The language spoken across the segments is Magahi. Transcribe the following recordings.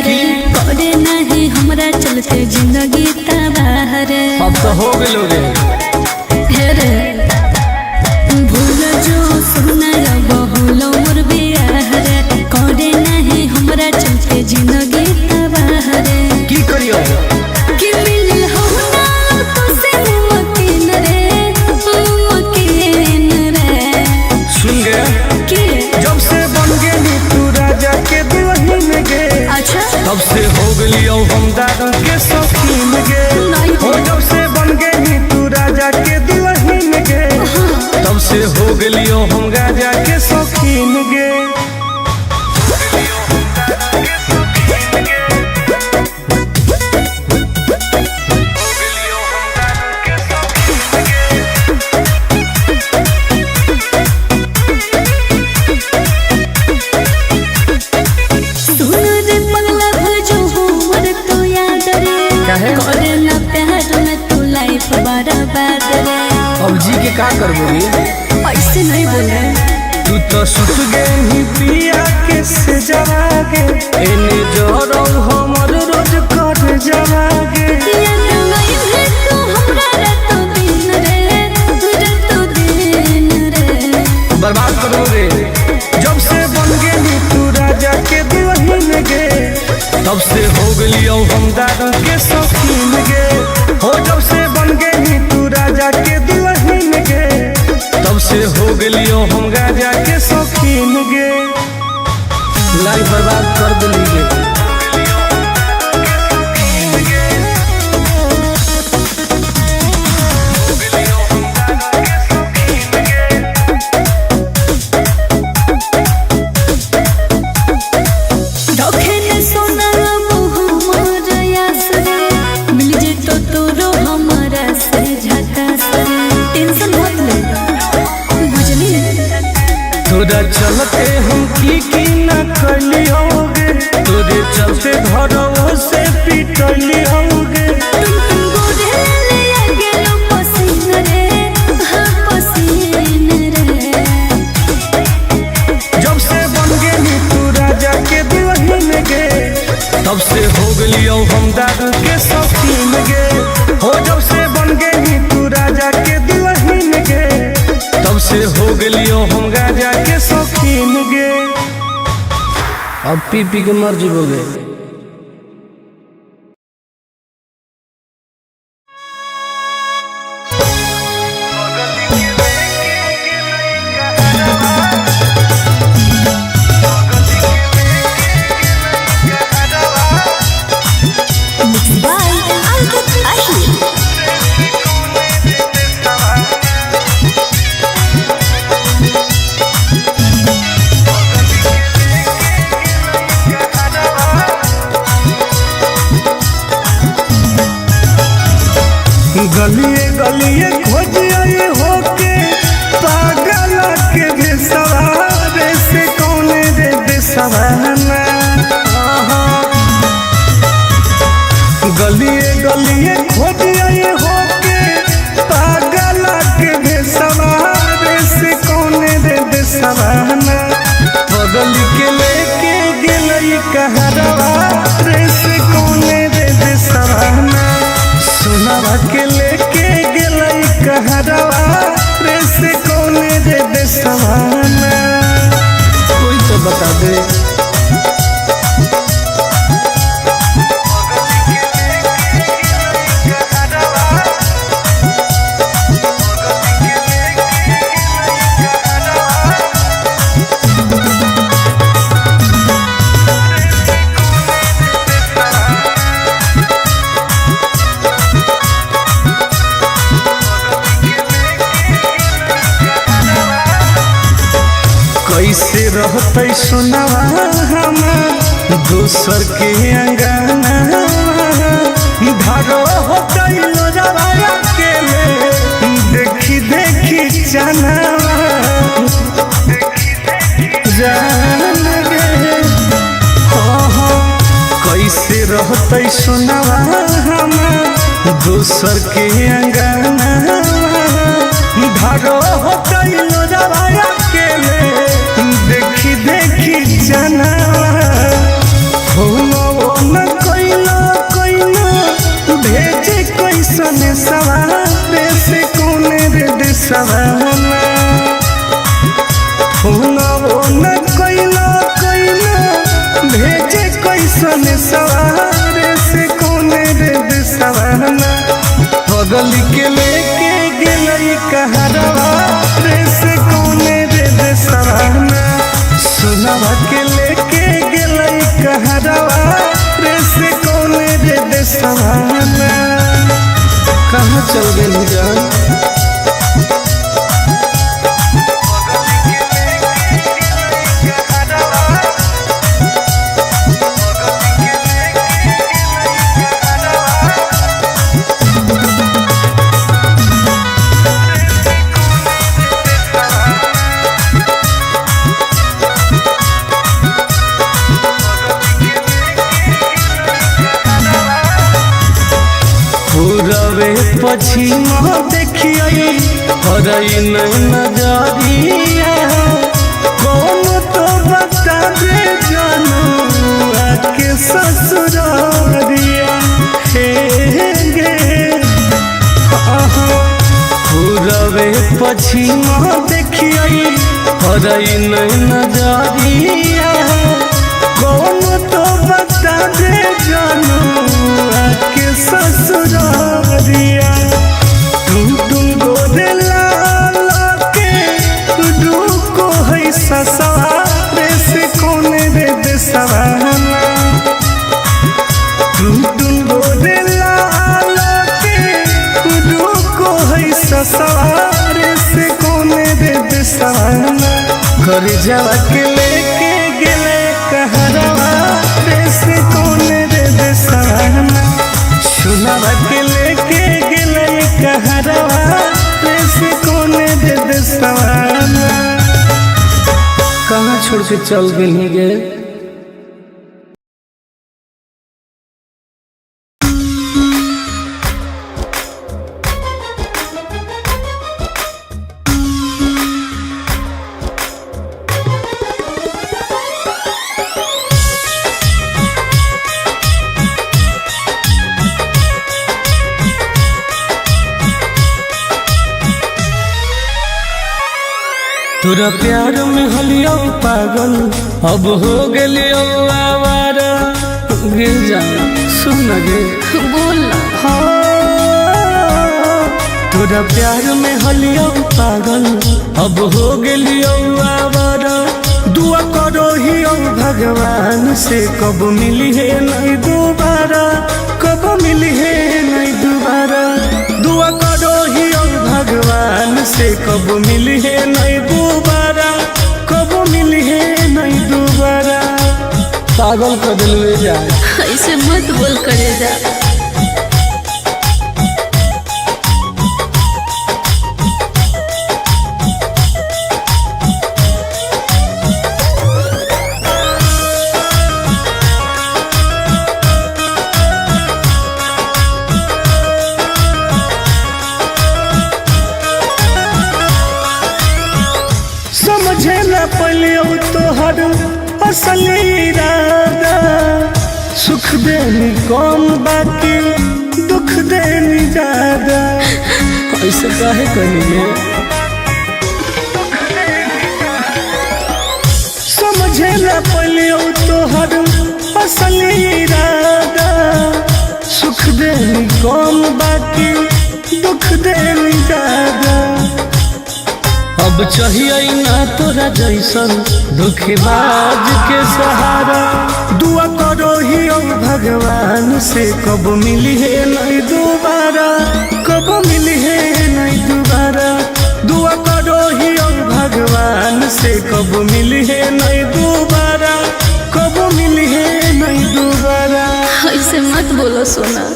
रे, करे नहीं हमरा चलते जिंदगी तबाह रे। अब तो हो गेलो रे। हे रे भूल जो सुना बहुलो मोर बियाह रे, करे नहीं हमरा चलते जिंदगी तबाह रे। की करियो कि मिलल हो ना तो से मुमकिन रे, मुमकिन रे। सुन गे कि जब से बन गेली तू राजा के दुल्हन गे, अच्छा तब से हो गेलियो हम दारू के शौकीन गे। नहीं। हो जब से बन गेली तू राजा के दुल्हन गे, तब से हो गेलियो हम राजा के शौकीन गे। सुन रे पगला जो हमर तो याद रे, काहे? करे ना प्यार में तू लाइफ बर्बाद रे। अब जी के का करबो रे? ऐसे नहीं बोले। तू तो सुत गेली पिया के से जवागे, एने जरौ हमर रोज कर जवागे। याद नहीं है तू हमरा रातो दिन रे, रातो दिन रे। बर्बाद करो रे। जब से बन गेली तू राजा के दुल्हन गे, तब से हो गेलियो हम दारू के शौकीन गे। हो जब से बन गेली तू राजा के दुल्हन गे, तब से हो गेलियो हम राजा के शौकीन गे। लाइफ बर्बाद कर देली गे। रखे ने सोना हमर आस रे, मिल जेतो तोरो हमरा से झकास रे। टेंशन मत ले बुझली। तोरा चलते हम की ना कलियोगे, तोरे चलते घरों से पिटलियोगे। तुम तुम गोरे ले आ गेलो पसीन रे, हाँ पसीन रे। जब से बन गेली तू राजा के दुल्हन गे, तब से हो गेलियो हम दारू के शौकीन गे। हो जब से बन गेली तू राजा के दुल्हन गे, तब से हो गेलियो हम राजा के शौकीन गे। अब पी पी के मर जीवोगे। बाय अंकित अहिर। गलिए गलिए खोजिए होके पागल के भेसवारे से कौन रे देसवाना। गलिए गलिए खोजिए होके पागल के भेसवारे से कौन रे देसवाना। बगल के लेके गेलई कहरवा रे से कौन रे देसवाना। सोनावा के लेके गेलई कहरवा रे से कौन रे देसवाना। कोई तो बता दे। कैसे रहते सोनावा हमार दोसर के अंगना, धारो होते लोजवा के ले देखी देखी चनावा जान रे। हो हो कैसे रहते सोनावा हमार दोसर के अंगना, धारो होते लोजवा के ले देखी देखी चनावा। हो सवारे से कौन रे देशवाना। बगल के लेके गेलई कहरवा रे से कौन रे देशवाना। सोनवा के लेके गेलई कहरवा रे से कौन रे देशवाना। कहाँ चल गेली जान? पूरबे पछिम देखियै हरई नजरिया, कौन तो बता दे जानू आके ससुरारिया। हे गे पूरबे पछिम देखियै हरई नजरिया, कौन तो बता दे जानू आके ससुरारिया। टुन टुन गोरे लाल के रुको है ससुरारे से कौन रे देशवाना। टुन टुन गोरे लाल के रुको है ससुरारे से कौन रे देशवाना। घर जावा के लेके गेले कहरवा रे से कौन रे देशवाना। सुनवा के लेके गेले कहरवा रे से कौन रे देशवाना। कहाँ छोड़ के चल गेली गे? तोरा प्यार में हलियो पागल अब हो गेलियो आवारा। गिर जा सुन गे बोल ना। हाँ, तोरा प्यार में हलियो पागल अब हो गेलियो आवारा। दुआ करो ही भगवान से कब मिली है नहीं दोबारा, कब मिली है नहीं दोबारा। दुआ करो ही भगवान से कब मिली है नहीं दोबारा, कब मिली है नहीं दोबारा। पागल कर दिलवे जाए। ऐसे मत बोल करे जा। समझे न पलियो तोहर असल इरादा। सुख देनी कम बाकी दुख देनी ज्यादा। ऐसे काहे करिए? समझे न पलियो तोहर असल इरादा। सुख देनी कम बाकी दुख देनी ज्यादा। अब चाहिए ना तोरा जैसन दुखबाज के सहारा। दुआ करो ही भगवान से कब मिली है नहीं दोबारा, कब मिली है नहीं दोबारा। दुआ करो ही भगवान से कब मिली है नहीं दोबारा, कब मिली है नहीं दोबारा। ऐसे मत बोलो सोना।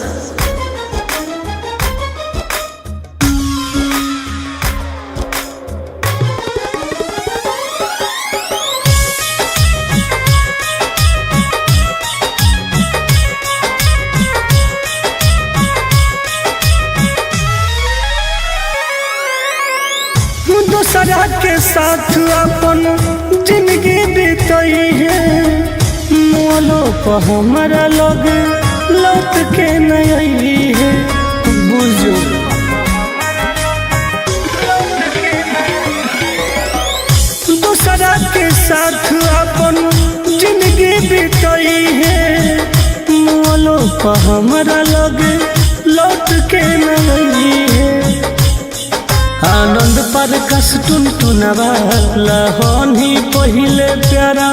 दूसरा के साथ अपन जिंदगी बीतई है, मोलो पर हमारा लोग लौट के नहीं है। बुझो दूसरा के साथ अपन जिंदगी बीतई है, पापा हमारा लगे लौट के नहीं है। आनंद पर कस टुन टुनवा लहनी पहिले प्यारा,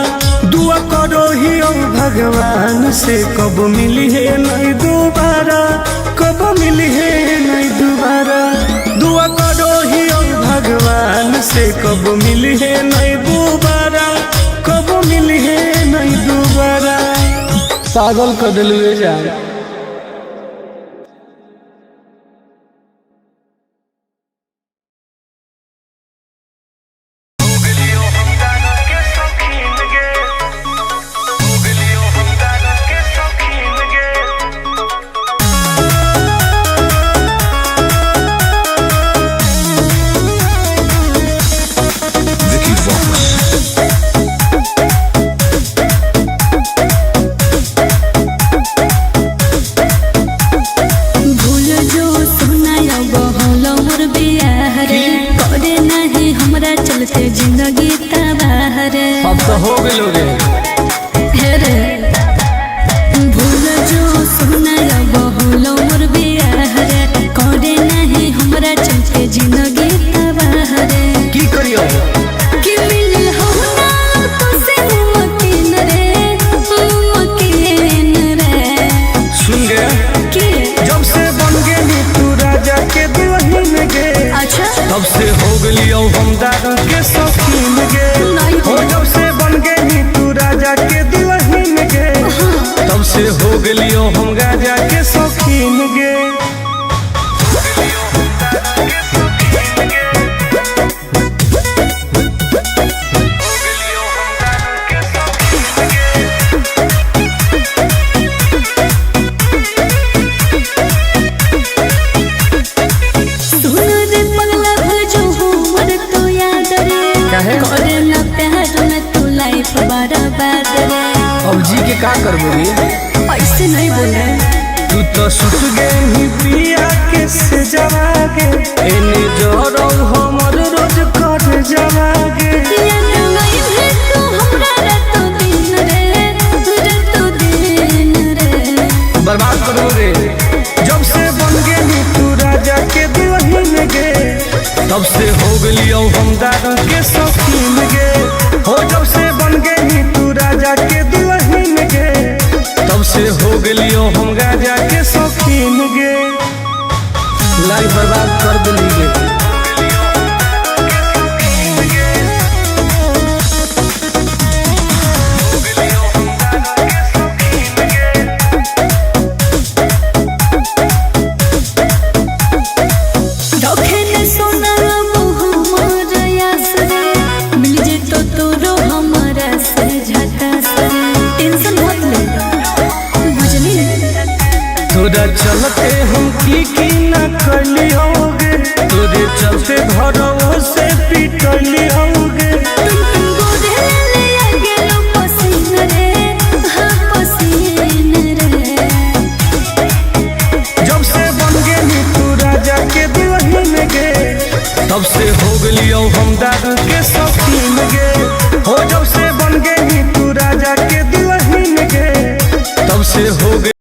दुआ करो ही ओ भगवान से कब मिली है नहीं दोबारा, कब मिली है नहीं दोबारा। दुआ करो ही ओ भगवान से कब मिली है नहीं दोबारा, कब मिली है नहीं दोबारा। पागल कर दिलु जान। Vicky Vox. भूल जो सोना अब होलो मोर बियाह रे, करे नहीं हमरा चलते जिंदगी तबाह रे। अब तो हो गेलो रे। हे रे भूल जो सोना अब होलो मोर बियाह रे, करे नहीं हमरा चलते जिंदगी तबाह रे। की करियो कि मिल हो ना तो से मुमकिन रे, मुमकिन रे। सुन गे, कि जब से बन गेली तू राजा के दुल्हन गे, अच्छा तब से हो गेलियो हम दारू के शौकीन गे। नहीं। हो जब से बन गेली तू राजा के दुल्हन गे, तब से हो गेलियो हम राजा के शौकीन गे। सुन रे पगला भजो हमर तो याद रे, काहे? करे ना प्यार में तू लाइफ बर्बाद रे। अब जी के का करबो रे? ऐसे नहीं बोले। तू तो सुत गेली पिया के से जवागे, एने जरो हमर रोज कर जवागे। याद नहीं है तू हमरा रातो दिन रे, रातो दिन रे। बर्बाद करो रे। जब से बन गेली तू राजा के दुल्हन गे, तब से हो गेलियो हम दारू के शौकीन गे। हो जब से बन गेली तू राजा के दुल्हन गे, तब से हो गेलियो हम राजा के शौकीन गे। लाइफ बर्बाद कर दिली गे। रखे न सोना अब हमर आस रे, मिल जेतो तोरो हमरा से झकास रे। टेंशन मत ले बुझली। तोरा चलते हम की की ना कैली होगे, तोरे चलते घरों से पिटली होगे। तुम तुम गोरे ले आ गेलो पसीन रे, हाँ पसीन रे। जब से बन गेली तू राजा के दुल्हन गे, तब से हो गेलियो हम दारू के शौकीन गे। हो जब से बन गेली तू राजा के दुल्हन गे, तब से हो गेली।